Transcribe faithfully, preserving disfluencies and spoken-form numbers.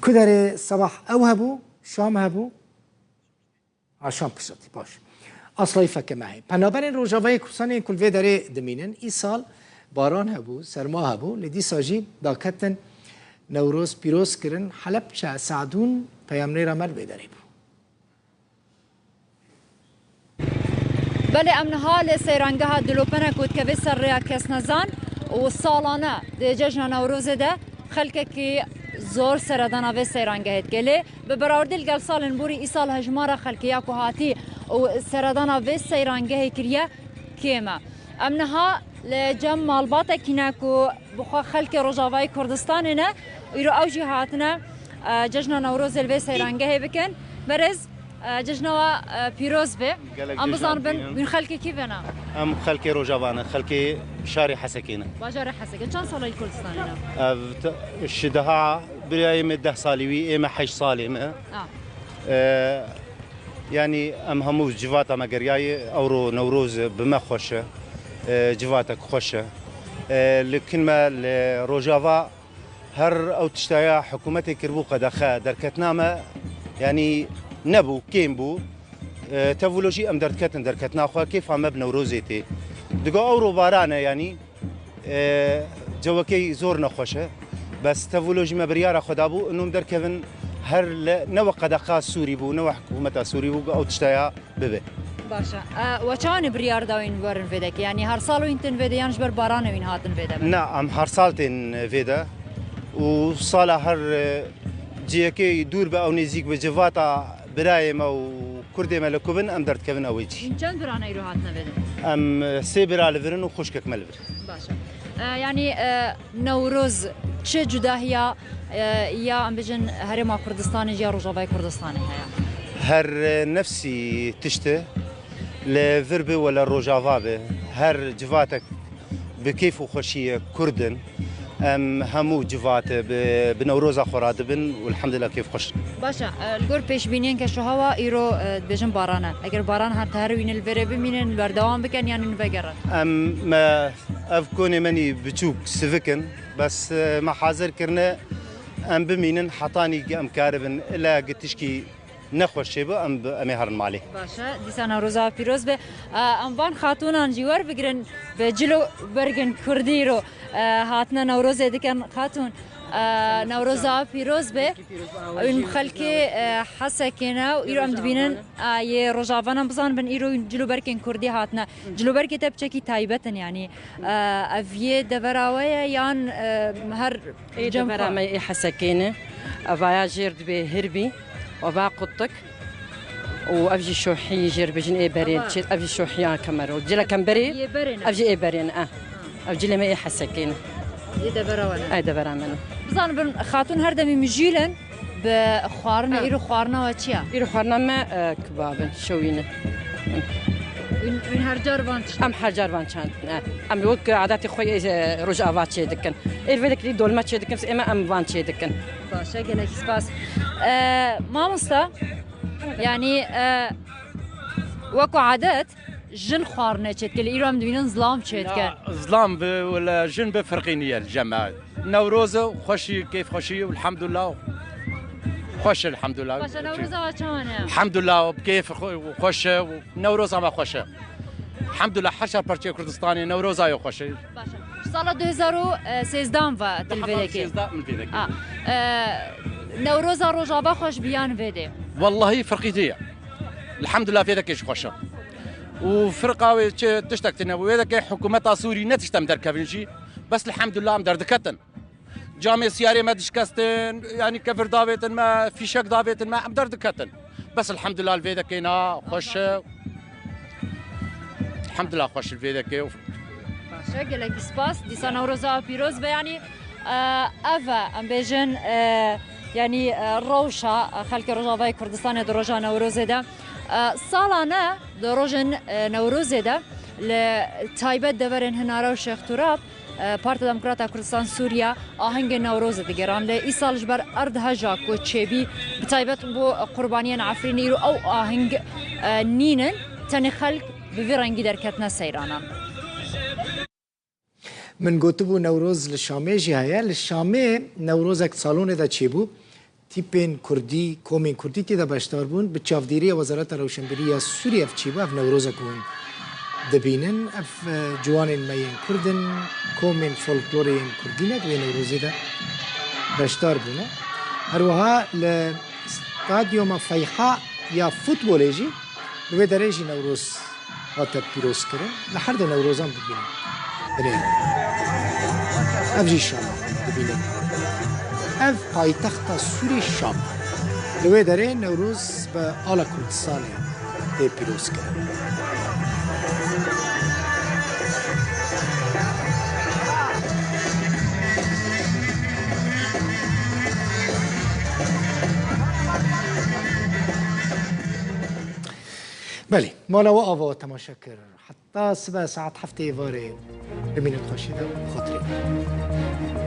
Ku derê sebah ew hebû, şam hebû. Ha, şam piştî, baş. Aslayî feke me heye. Penaberên Rojavayê Kurdistanê ku li vê derê dimînin, îsal baran hebû, serma hebû, lê dîsa jî daketin Newroz pîroz kirin. Helepçe Se'dûn peyamnêra me li vê derê bû. Belê, em niha li seyrangeha Dilopene ku dikeve ser rêya Kesnezan û salane di cejna Newrozê de xelkekî zor seredana vê seyrangehê dike. Lê bi berawerdî li gel salên borî, îsal hejmara xelkê ya ku hatî û seredana vê seyrangehê kiriye kêm e. Em niha li cem malbatekî ne ku bi xwe xelkê Rojavayê Kurdistanê ne, îro ew jî hatine, e, cejna Newrozê li vê seyrangehê bikin. Berêz, e, cejna we, e, pîroz be. Gelek Em cejna bizanibin, dînin. Hûn xelkê kî ve ne? Em xelkê Rojava ne, xelkê şarê Hesekê ne. Bajarê Hesekê. Çend sala li Kurdistanê ne? Ev te-, ji daha birayê me deh salî wî, ê me heşt salê me. Ah. E, yanî em hemû civata me geriyayê, ewro Newroz bi me xweş e. E, civatek xweş e. E, li kin me li Rojava her ew tiştaya hikûmetê kiribû qedexe, derketina me, yanî nebû, kêm bû. E, tevûlo jî em derdiketin derketina xwe, kêfa me bi Newrozê tê. Diga ewro baran e, yanî, e, cewekê zor nexweş e. Bes tevûlo jî me biryara xwe dabû, û em derkevin her li, ne wek qedexa Sûrî bû, ne wek hikûmeta Sûrî bû, ew tiştaya bibe. Baş e. E, we çawanê biryar dawîn werin vê dekê? Yanî her sal wîn tin vê de yan ji ber baranê wîn hatin vê de? Na, em her sal tên vê de. Û sala her, e, cihekê dûr be ew nêzîk be civata birayê me û kurdê me li ku bin, em derdikevin ew ê cî. Hûn çend birane îro hatine vê de? Em, e, sê bira li vir in û xwişkek me li vir. Baş e. E, yanî, e, Newroz çi cudahiya, e, ya em bijin Herêma Kurdistanê jî ya Rojavayê Kurdistanê heye? Her, e, nefsî tişt e, li vir bi wele Rojava bi, her civatek bi kêf û xweşiyê Kurd in. Em hemû civat bi, bi Newroza xwe radibin û elhamdulillah kêfxweş in. Baş e, e, li gor pêşbîniyên keşûhewa îro, e, dibêjin baran e. Eger baran her teherî wîne li vêrê bimînin, li berdewam bikin yan wî vegerin? Em me Ev konê menî biçûk sivik in, bes, e, me hazir kirine em bimînin hetanî em karibin, ila gi tişkî nexweş çêbû, em bi, em ê herin malê. Baş e, dîsa Newroza pîroz be. E, em van xatûnan jî werbigirin, bi cilo bergên kurdî ro, e, hatine Newrozê dikin. Xatûn, e, Newroza pîroz be. Hûn xelkê, e, Hesekê ne û îro em dibînin, e, yê Rojavana bizanibin, îro cilo bergên kurdî hatine. Cilûbergê te piçekî taybet in, yanî, e, ev yê devera we ye yan, e, her Ê cem devera xwe? Me ê Hesekê ne. Evaya jêr dibê hirbî, eva qutik. Û ev jî şohî jêr bijin ê berê Eva. Çê, ev jî şohiya kemero. Cilek em berê, Yê berê ne? Ev jî ê berê ne, eh. Ev cilê me ê Hesekê ne. Yê devera we ne? Ê devera me ne. Bizanibin, xatûn her demî mijîl in. Bi xwarina Ha. Îro xwarina we çi ye? Îro xwarina me, e, kibab in, şewî ne. Wîn, wîn her car van tişt. Em her car van çand, e. Em wek adetê xwe, e, Rojava çê dikin. Êr vê dikirî dolma çê dikin, ême em van çê dikin. Baş e, gelek spas. E, mamosta, yanî, e, weko adet, Jin xwarine çêdike, lê îro em dibînin zilam çêdike. Ya, zilam bi, wele jin bi firqî niye li cem me. Newroz e, xweşî, keyf xweşî, elhamdulillah. Xweş, elhamdulillah. Baş e, Newroza we çawan e? Elhamdulillah, keyf xwe-, xweş e, Newroza me xweş e. Elhamdulillah, her çar parçeyê Kurdistanê Newroza yo xweş e. Baş e. Sala du hezar û sêzdehan ve tu li vê dekê. Sêzdeh min vê dekê. A, e, Newroza Rojava xweş biyan vê dê. Wellahî firqî diye. Elhamdulillah vê dekê jî xweş e. Û firqa wê çi tiştek tine bû. Wê dekê hikûmeta Sûrî ne tişt em derkevin jî. Bes elhamdulillah em derdiketin. Camê siyarê me dişkestin, yanî kevir davêtin me, fîşek davêtin me, em derdiketin. Bes elhamdulillah li vê dekê na xweş e. Elhamdulillah xweş li vê dekê. Baş e, gelekî spas. Dîsa Newroza pîroz be, yanî, e, ev e, em bêjin, e, yanî, e, rewşa, e, xelkê Rojavayê Kurdistanê di roja Newrozê de. E, salane di rojên, e, Newrozê de li taybet deverên Hinare û Şêx Turab, e, Partiya Demokrata Kurdistan Sûriye ahengê Newrozê digeran. Lê îsal ji ber erdheja ku çêbî, bi taybet bo qurbaniyên Efrînê îro ew aheng, e, nînin, tenê xelk bi vî rengî derketine seyranan. Min gotibû Newroz li Şamê jî heye. Li Şamê Newrozek salonê de çêbû. Tîpên kurdî, komên kurdî tê de beşdar bûn. Bi çavdêriya Wezareta Rewşenbîrî ya Sûriyê ev çêbû, ev Newroz e ku hûn dibînin. Ev, e, ciwanên me yên kurd in, komên folklorê yên kurdî ne di wê Newrozê de beşdar bûne. Her wiha li stadyuma Feyha ya futbolê jî li wê derê jî Newroz hate pîrozkirin. Li her du Newrozan dibînin. Binêrin. Ev jî Şam e, dibînin. Ev paytexta Sûrê Şam e. Li wê derê Newroz bi ala Kurdistanê tê pîrozkirin. Belê, mala we ava temaşe kir. Heta sibe saet heftê êvarê bimînin xweşî de, xatirê.